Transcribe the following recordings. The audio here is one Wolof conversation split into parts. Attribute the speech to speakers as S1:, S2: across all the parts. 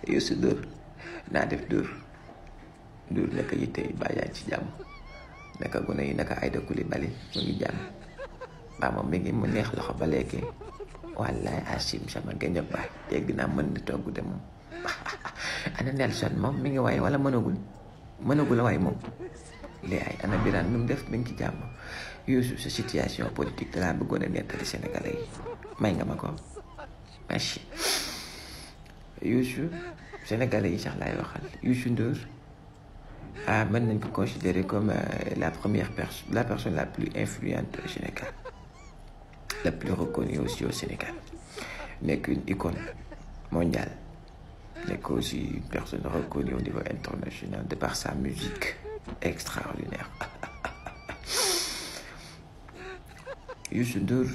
S1: Youssou Ndour naa def Ndour naka yitte baa yaa ci jàmm naka gune yi naka Aïda Coulibaly mu ngi jàmm baa moom mi ngi mu neex loxo ba léegi wallaay Achim sama génn baay dégg naa mën di togg de moom ana Nelson moom mi ngi waay wala mënagul waay moom lii ay ana Birane nu mu def mi ngi ci jàmm Youssou sa situation politique dalaa bëggoon a nettali Sénégalais yi may nga ma ko merci Youssou Sénégalais yi sax laay waxal Youssou Ndour mën nañ ko considérer comme la personne la plus influente au Sénégal, la plus reconnue aussi au Sénégal, n'est qu'une icône mondiale, n'est aussi une personne reconnue au niveau international de par sa musique extraordinaire. Youssou Ndour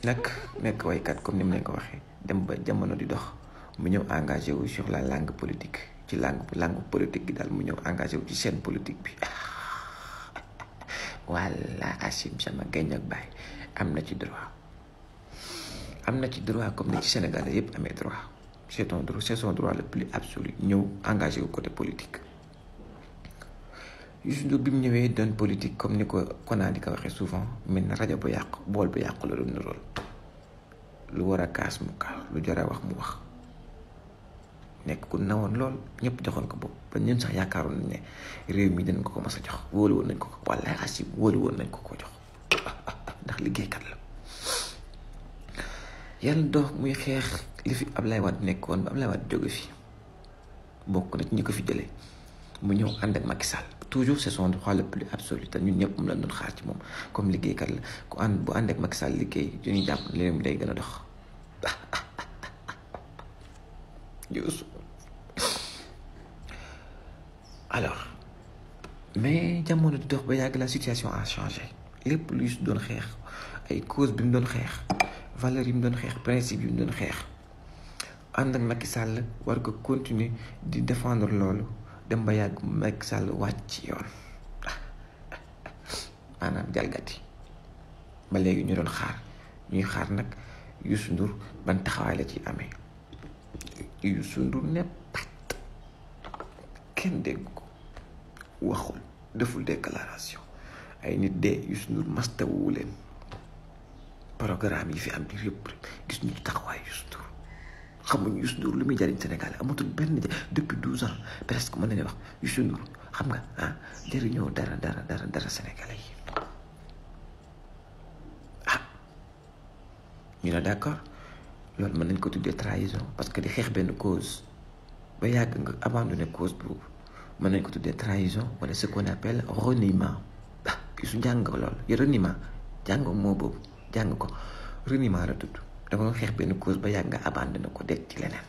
S1: nekk waykat comme ni mu leen ko waxee dem ba jamono di dox mu ñëw engagé wu sur la langue politique ci langue politique gi daal mu ñëw engagé wu ci scène politique bi walla Achim sama gañ ak baay am na ci droit comme ni ci Sénégal yëpp amee droit c'est son droit le plus absolu ñëw engagé wu côté politique. Youssou Ndour bi mu ñëwee doon politique comme ni ko Kona di ko waxee souvent mel na rajo bu yàqu bool bu yàqu la doon nirool lu war a kaas mu kaas lu jar a wax mu wax nekk ku nawoon lool ñëpp joxoon ko bopp ba ñun sax yaakaaroon nañ ne réew mi dañ ko ko mas a jox wóolu woon nañ ko ko wallaay Achim wóolu woon nañ ko ko jox ndax liggéeykat la yàlla dox muy xeex li fi Ablaye Wade nekkoon ba Ablaye Wade jóge fi bokk na ci ñi ko fi jëlee mu ñëw ànd ak Macky Sall toujours c'est son droit le plus absolu te ñun ñëpp mu la doon xaar ci moom comme liggéeykat la ku ànd bu ànd ak Macky Sall liggéey ñu jàpp leneen day gën a dox Youssou alors mais jamono di dox ba yàgg la situation a changé lépp lu Youssou doon xeex ay cause bi mu doon xeex valeur yi mu doon xeex principe yi mu doon xeex ànd ak Macky Sall war ko continuer di défendre loolu dem ba yàgg Macky Sall wàcc ci yoon maanaam jalgati ba léegi ñu doon ñuy xaar nag Youssou Ndour ban taxawaay la ci amee Youssou Ndour ne pat kenn dégg ko waxul deful déclaration ay nit de Youssou Ndour mastawu leen programme yi fi am di yëpp gis ñu taxawaay Youssou Ndour xamuñ Youssou Ndour lu muy jariñ Sénégal amatul benn depuis 12 ans presque mën nañu wax Youssou Ndour xam nga jëriñoo dara Sénégalais yi ñu ne d'accord loolu mën nañ ko tuddee trahison parce que di xeex benn cause ba yàgg nga abandonné cause boobu mën nañ ko tuddee trahison wala ce qu'on appelle reniement Youssou jàng nga loolu reniement jàng moo boobu jàng ko reniement la tudd da nga xeex benn cause ba yàgg nga abandonné ko dégg ci leneen.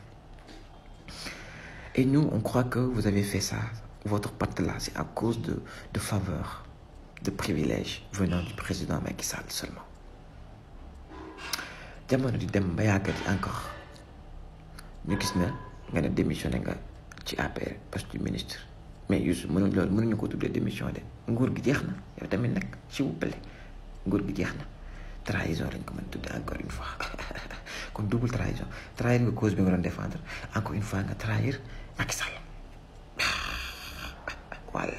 S1: Et nous on croit que vous avez fait ça votre pacte là c'est à cause de faveurs de privilèges venant du président Macky Sall seulement. jamono di dem ba yàggati encore ñu gis na nga ne démissionné nga ci APR poste du ministre mais Youssou mënuñu ko tuddee démission de nguur gi jeex na yow tamit nag s'il vous plaît nguur gi jeex na trahison lañ ko mën tuddee encore une fois kon double trahison trahir nga cause bi nga doon défendre encore une fois nga trahir Macky Sall walla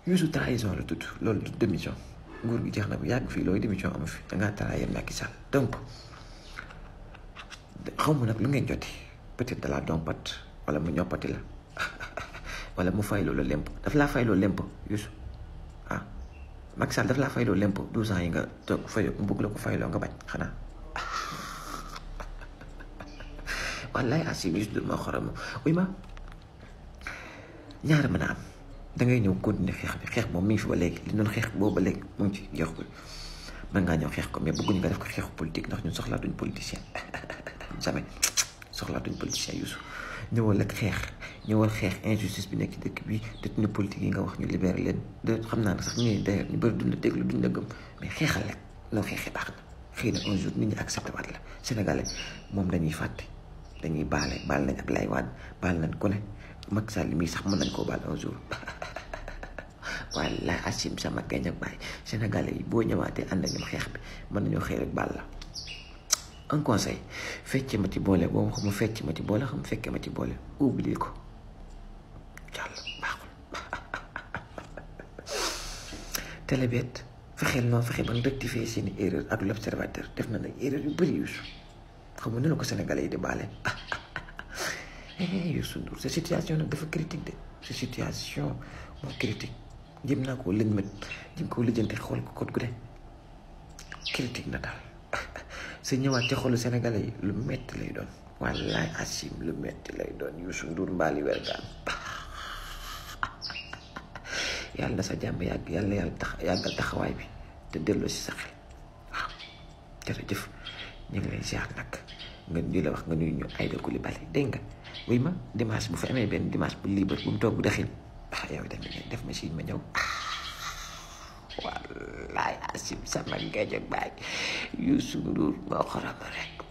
S1: Youssou trahison la tudd loolu du démission nguur gi jeex na bu yàgg fii looy démission amu fi dangaa trahir Macky Sall donc xaw ma nag lu ngeen joti peut-être da laa dompat wala mu ñoppati la wala mu fayloo la lempo daf laa fayloo lempo Youssou Macky Sall daf laa fayloo lempo 12 ans yi nga toog fayo mu bëgg la ko fayloo nga bañ xanaa wallaay Achim Youssou Ndour ma xorom uy ma ñaara mën a am dangay ñëw continuer xeex moom mi ngi fi ba léegi li doon xeex boobu ba léegi mu ngi ci jox ko mën ngaa ñëw xeex ko mais bëgguñu nga def ko xeexu politique ndax ñun soxlaa duñ politicien jamais soxlaa duñ politicien Youssou ñëwal ak ñëwal xeex injustice bi nekk ci dëkk bi détenu politique yi nga wax ñu libéré leen de xam naa ne sax ñuy d'ailleurs ñu bëri duñ la déglu duñ la gëm mais xeexal rek noo xeexee baax na xëy na un jour nit ñi accepté waat la Sénégalais moom dañuy fàtte dañuy baal nañ Ablaye Wade baal nañ ku ne Macky Sall mii sax mën nañ koo baal un jour walla Achim sama gañ ak baay Sénégalais yi boo ñëwaatee ànd ak ñoom xeex bi mën nañoo xëy rek baal la un conseil fecc ma ci boole boo xam fecc ma ci boole xam fekke ma ci boole oublie ko jàll baaxul télé bet fexeel noo fexe ban rectifier seeni erreur ak l'observateur def na nag erreur yu bëri Youssou xam nga ne la ko sénégalais yi di baale Youssou Ndour sa situation nag dafa critique de sa situation moo critique jëm naa koo lëñmet jëm koo lijjante xool ko code gu de critique na daal sa ñëwaat ci xolu sénégalais yi lu metti lay doon wallaay asim lu metti lay doon Youssou Ndour mbaali wergaan yàlla na sa jàmm yàgg yàlla yàggal taxawaay bi te delloo si sa xel waaw jërëjëf ñu ngi lay ziar nag nga di la wax nga nuyu ñu Aïda Coulibaly dégg nga wuy ma dimanche bu fi amee benn dimanche bu libre bu mu toog bu daxin yow tamit def ma signe ma ñëw wallaay asim sama géej ak baay Youssou Ndour moo xorom rek